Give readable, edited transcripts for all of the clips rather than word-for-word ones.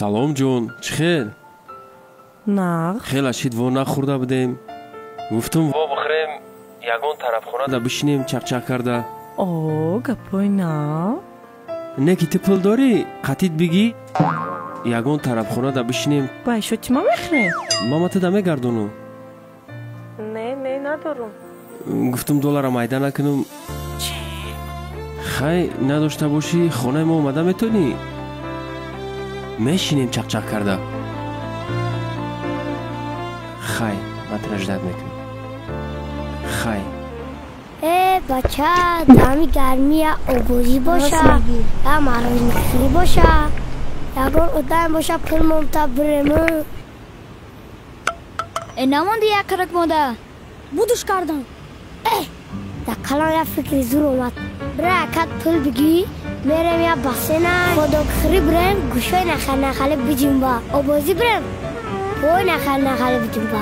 Салом ҷон, чӣ хел? Нағз. Хела шид во нахӯрда будем. Гуфтум во бихӯрем, ягон тарафхонада бишинем чақчақ карда. О, гапои нав. Не ки ту пул дорӣ, қатит бигӣ, ягон тарафхонада бишинем. Ба ишо чӣ ма мехӯрем? Мама туда мегардону. Не, не, надорум. Гуфтум доллара майда накунам. Чӣ? Хай, надошта бошӣ, хонаи мо омада метонӣ? Мешинем чақчақ карда. Хай, ман тура ждать мекунам. Хай. Э, бача, дами гармия обозӣ боша, я мороженое боша, ягон одам боша пул момта бирему. Э, намонди як қирик монда. Будуш кардам. Э, дар калон як фикри зур омад. Бира якат пул бигӣ, мерем я бассена, ходокхӯрӣ бирем, гӯшои нахал-нахалӣ биҷунба. Обозӣ бирем, пой нахал-нахалӣ биҷунба.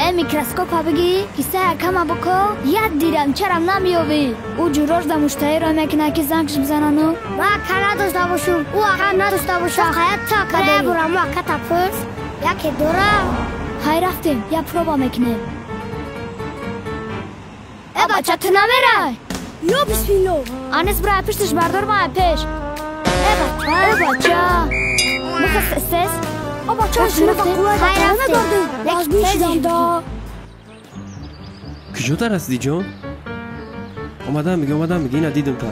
Э, микроскопа бигӣ, киса якама бико, як дирам чарам намеёвӣ. Ӯ ҷурош да муштариро мекунад ки зангш бизанану. Ман ака надошта бошум, ӯ ака надошта боша, хаят та ака дорӣ. Бураму ака та пурс, яке дора. Хай рафтем, як проба мекунем. Э, бача, ту намерай? Ё бисмилло. Анис бира пиштиш бардор ма пеш. Э, бача. Э, бача. Бихас истес. О, бача, шумо ба қувваи надордем. Лазбин шудам да. Куҷо дар расидӣ ҷон? Омадам биги, омадам биги, ина дидам та.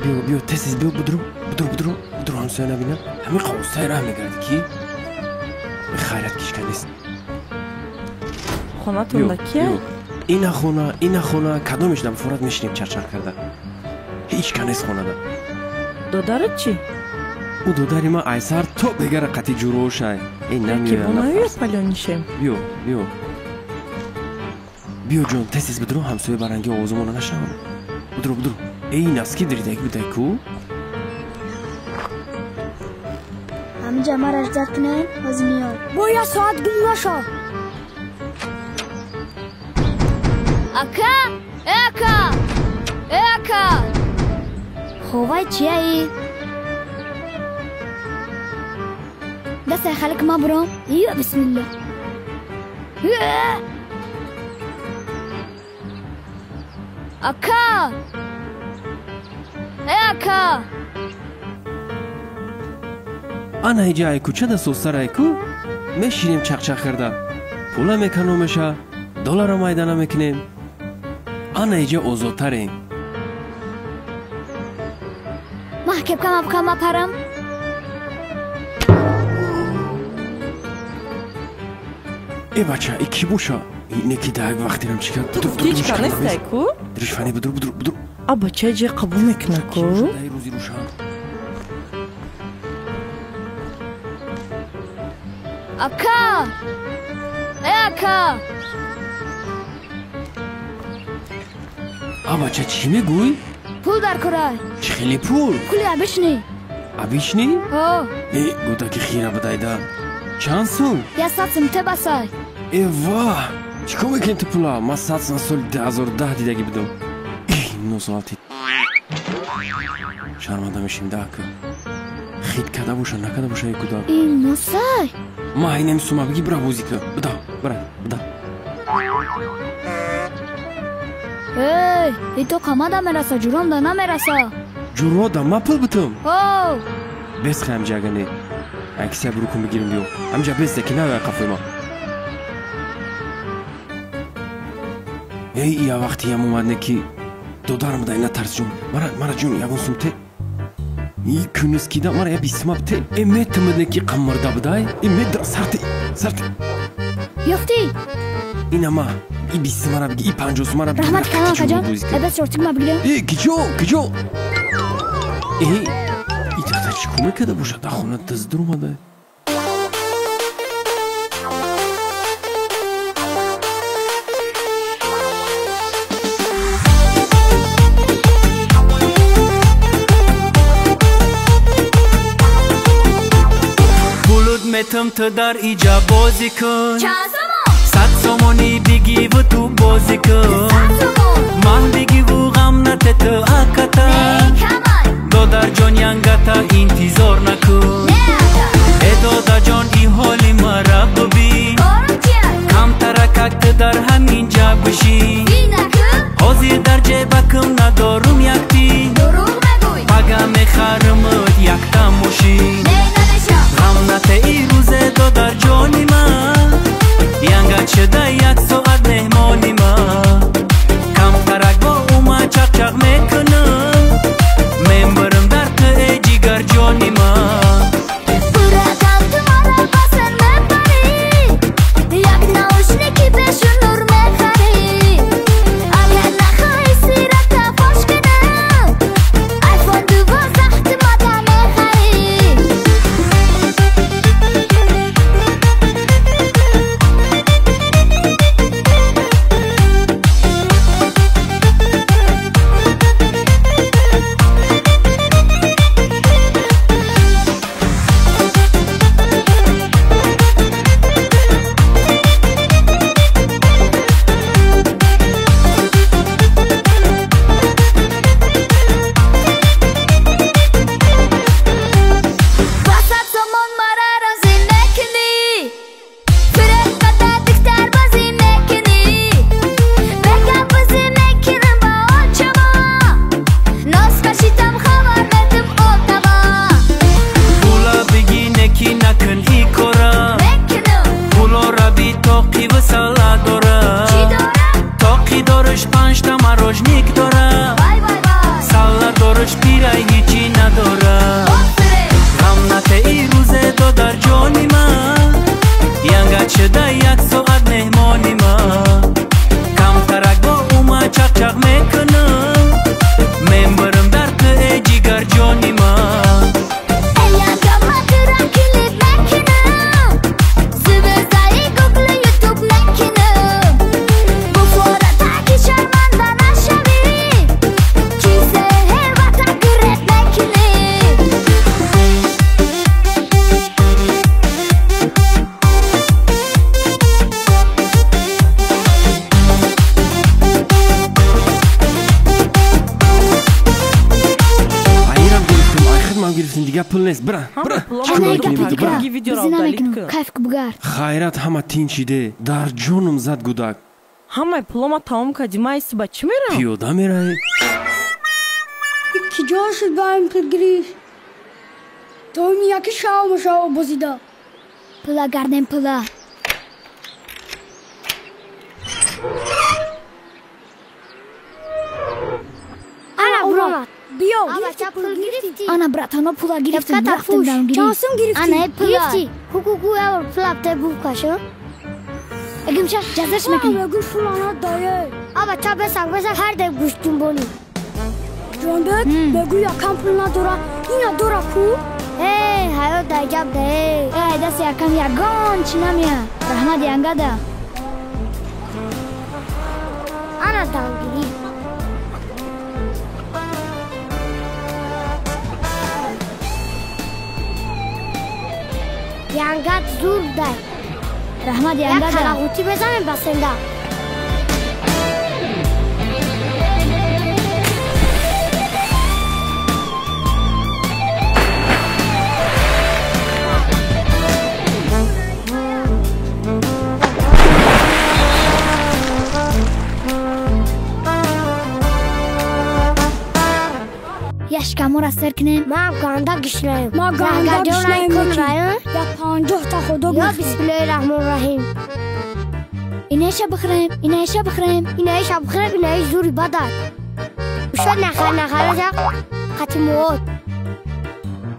Биё, биё, тез тез биё, будуру, будуру, будуру, будуру ҳамсоя набинам. Ҳамин қовустаи раҳ мегардӣ ки? Хайрат кишка нест. Хонатон да кия? Ина хона, ина хона, кадомеш дар форат мешинем чарчар карда. Ҳеҷ ка нест хонада. Додарат чӣ? Ӯ додари ман айсар то бегара қати ҷуроошай. Э, намеояд. Ки бонаёяд палёнишем? Биё, биё. Биё ҷон, тез тез бидуру ҳамсоя баранги овозумона нашавам. Будуру, будуру. Эй, наски диридак будай ку? Ҳамиҷа мара ждать кунем, ҳозир меоям. Бо як соат гум нашав. Ака! Э, ака! Э, ака! Ховай чияи? Дастай халик ма буром. Ё бисмилло. Ака! Э, ака! Ана иҷа ай кӯча да состар ай ку? Мешинем чақчақ карда. Пула меканомеша, доллара майда намекунем. Ана иҷа озодтарем. Ман кепкама букам ма парам. Э, бача, и ки боша? Не ки да як вақтирам чӣ кард? Ту гуфтӣ ҳеҷ ка нестай ку? Диришфани, будуру, будуру, будуру. А бача иҷа қабул мекуна ку? Дай рӯзи рӯшан. Ака! Э, ака! А бача, чӣ мегӯй? Пул дар курай. Чӣ хеле пул? Пули обични. Обични? Ҳо. Э, гуфта ки хира будайда. Чанд сум? Я сад сум те басай. Э, ва! Чӣ кор мекунӣ ту пула? Ман сад сум соли 2010 дидагӣ будам. Носалти. Шарманда мешим да ака. Хит карда боша, накарда боша эй кӯдак. Ин носай. Ма инем сума бигӣ бира бозӣ кун. Буда, бира, буда. Эй, и то қамада мераса, ҷуром да намераса. Ҷуро да ма пул бутум? Ҳо. Бес хай ҳамҷа ага не. Аксия буру кун бигирим биё. Ҳамҷа бес ки наояд қафои ма. Эй, я вақти ям омад не ки додарам буда ина тарс ҷон. Мара, мара ҷон, ягон сум те. И кунус кида мара я бисма те. Э, метамад не ки қаммарда будай. Э, медра сарти, сарти. Ёфтӣ? Ина ма. И бисмара биги, и панҷо сумара биги. Раҳмат калон акаҷон. Э, бес чортик ма бигирем. Э, киҷо, киҷо? Э, и тахта чӣ кор мекарда бошад? Дар хона дазд омада. Метам ту дар иҷа бозӣ кун. Чанд сомон? Сад сомонӣ бигиву ту бозӣ кун. Ман бигиву ғам нате ту аката. Камай. Додарҷон янгата интизор. мошин. Ҳозир дар ҷебакам надорум як тин. Пага мехарымат якта мошин. Ғам натеи рӯзе додар ҷони ман. Янга чида як соат меҳмони ман. Камтарак бо ума чақчақ мекунам. Мембирам дар ту э ҷигар ҷони ман. Хайрат ҳама тинчиде, дар ҷонум зад гудак. Ҳамаи пулома тамом кардӣ, ман айси ба чӣ мерам? Пиёда меравӣ. Ки ҷо шуд ба ин пул гирифт? То ин яки шавма шава бозида. Пула гардем пула. Ана буромад. Биё, Ана братано пула гирифтем, рафтем дамгирӣ. Чансум гирифтӣ? Ана пула. Ҳуқуқу явор пулаб те букашо. Эгимша ҷазаш мекунӣ. Мегӯ фулана дае. Аба ча бесак бесак ҳар де гӯшт ҷунбонӣ. Ҷонбек мегӯ якам пул надора, ина дора ку? Эй, ҳаёт дар ҷаб да эй. Эй, дасти якам ягон чӣ намея. Раҳмат янгада. Ана дамгирӣ. Янгат зур дай. Раҳмат янгада. Як қалағутӣ безанем ба сенда. Яшкамора сер кунем. Ма ганда гишнаем. Ма ганда гишнаем. Я 50 та худо. Я бисмиллоҳи раҳмони раҳим. Инаиша бихӯрем, инаиша бихӯрем. Инаиша бихӯрем, инаи зури бадад. Уша нахар нахараша қати муот.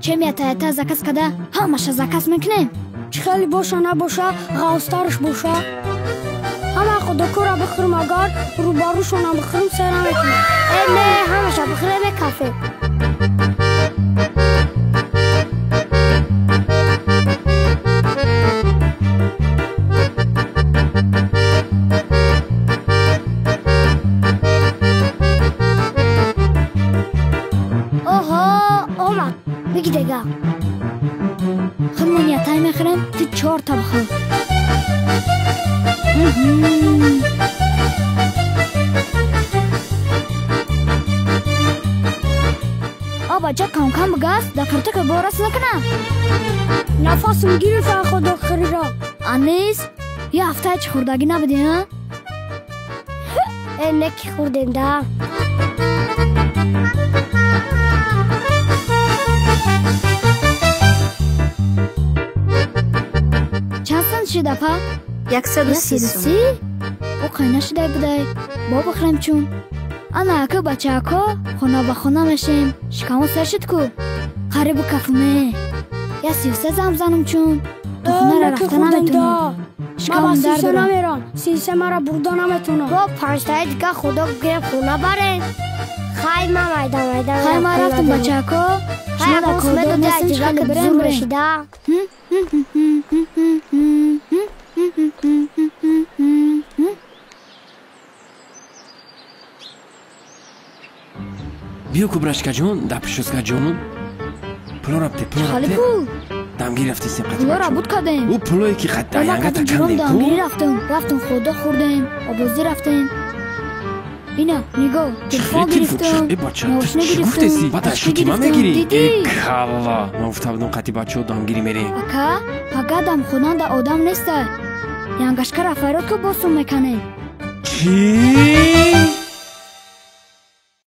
Чем ята заказ када, ҳамаша заказ мекунем. Чӣ хеле боша набоша, ғавстарш боша. Ҳама худокора бихӯрм, агар рӯбарӯшона бихӯрм, сер намекунам. Э, не, ҳамаша бихӯрем, кафе. Оҳо, омад. Биги дега. Худмон ятай мехӯрем, ту 4 та бихӯр. Бача кам-кам бигаз, дар қиртака борас накуна. Нафасум гирифт ай худо хӯрира. Анис, я ҳафтае чӣ хӯрдагӣ набудӣ, а? Э, неки хӯрдем да. Чанд сум шид, апа? 130 сум. 130? Ӯ қайна шидай будай. Бо бихӯрем чун. Ана ака бачаако хона ба хона мешем. Шикамо сер шид ку. Қарибу кафуме. Я 33 зам занам чун. То хонара Неки рафта хӯрдем да. наметонам. Ман ба Шикамам дард 33 дорам. намерам. 33 мара бурда наметонам. Бо панҷтаи дига худо гирем хона барем. Хай ман майда майда. Хай ман рафтам бачаако. Шумо дар коридор нестем, чӣ хеле бирем бирем. Шида. Биё ку, брашкаҷон, дар пишоскаҷонум. Пуло рабте, пуло Хали рабте. пул. Дамгирӣ рафтесем қати Пулора бачо. буд кардем. Ӯ пулое ки Ман янга кати ҷуром такандем дамгирӣ ку. рафтам. Рафтам хӯрда хӯрдем, обозӣ рафтем. Ина, нигоҳ, телефон гирифтам, Э, бача, мошина чӣ гирифтам, гуфтеси? Баъд аз очки шути ман гирифтам. мегирӣ? Дидӣ? Э, калла, ман гуфта будам қати бачаҳо дамгирӣ мерем. Ака, пага дамхонанда одам нестай. Янгашкара фарёд ку босум меканем. Чӣ?